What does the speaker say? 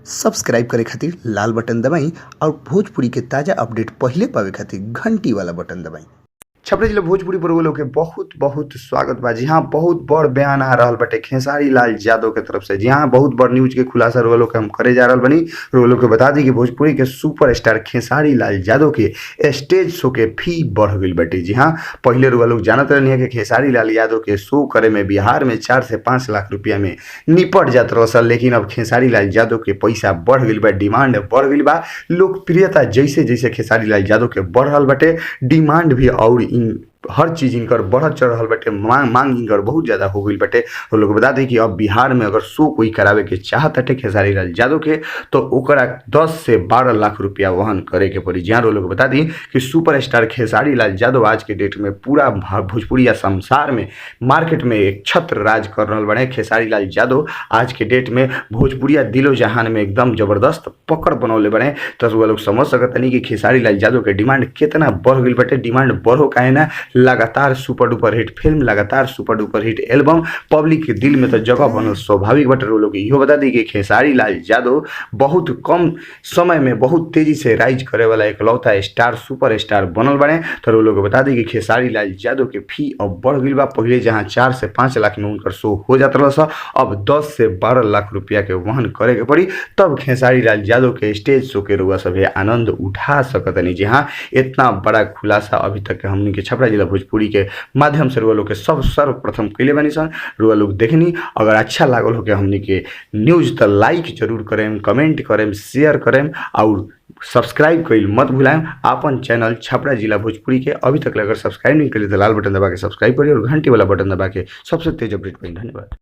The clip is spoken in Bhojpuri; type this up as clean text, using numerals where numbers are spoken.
सब्सक्राइब करे खातिर लाल बटन दबाई और भोजपुरी के ताज़ा अपडेट पहिले पावे खातिर घंटी वाला बटन दबाई। छपरा जिला भोजपुरी पर लोग के बहुत बहुत स्वागत बा। जी हाँ, बहुत बड़ बयान आ रहल बाटे खेसारी लाल यादव के तरफ से। जी हाँ, बहुत बड़ न्यूज के खुलासा रोआ लोग के हम करे जा रहल बनी। रोआ लोग के बता दी कि भोजपुरी के सुपर स्टार खेसारी लाल यादव के स्टेज शो के फी बढ़ गई बाटे। जी हाँ, पहले रोआ लोग जानत रहनी है कि खेसारी लाल यादव के शो करे में बिहार में 4 से 5 लाख रुपया में निपट जात रहल, लेकिन अब खेसारी लाल यादव के पैसा बढ़ गई बा, डिमांड बढ़ गई बा। लोकप्रियता जैसे जैसे खेसारी लाल यादव के बढ़ रहल बाटे, डिमांड भी और इन हर चीज़ इनकर बढ़त चढ़ रहल बाटे, मांग मांग इनकर बहुत ज़्यादा हो गई बाटे। और लोग बता दें कि अब बिहार में अगर शो कोई करावे के चाहत हटे खेसारी लाल यादव के तो ओकरा 10 से 12 लाख रुपया वहन करे के पड़ी। जहाँ लोग बता दी कि सुपर स्टार खेसारी लाल यादव आज के डेट में पूरा भोजपुरी या संसार में मार्केट में एक छत्र राज कर रहल बड़े। खेसारी लाल यादव आज के डेट में भोजपुरिया दिलो जहान में एकदम जबरदस्त पकड़ बनौले बड़े। तो वो लोग समझ सकतनी कि खेसारी लाल यादव के डिमांड कितना बढ़ गई बाटे। डिमांड बढ़ो काहे ना, लगातार सुपर डुपर हिट फिल्म, लगातार super duper hit album, public के दिल में तो जगह बनल स्वाभाविक बाटे। लोग इहो बता दी कि खेसारी लाल यादव बहुत कम समय में बहुत तेजी से राइज करे वाला एकलौता स्टार सुपर स्टार बनल बने। तो लोग बता दी कि खेसारी लाल यादव के फी अब बढ़ गई बा। पहले जहां 4 से 5 लाख में उनकर शो हो जात रहा, अब 10 से 12 लाख रुपया के वहन करे के पड़ी, तब खेसारी लाल यादव के स्टेज शो के रुआ सभे आनंद उठा सकतनी। जी हाँ, इतना बड़ा खुलासा अभी तक के हमनी के छपरा जिला भोजपुरी के माध्यम से रुआ लोग के सब सर्वप्रथम कैले बानी सन। रुआ लोग देखनी, अगर अच्छा लागल हो के हमनी के न्यूज तो लाइक जरूर करेम, कमेंट करेम, शेयर करेम और सब्सक्राइब कइल मत भुलाएम। आपन चैनल छपरा जिला भोजपुरी के अभी तक अगर सब्सक्राइब नहीं करी तो लाल बटन दबा के सब्सक्राइब करी और घंटी वाला बटन दबा के सबसे तेज अपडेट पाई। धन्यवाद।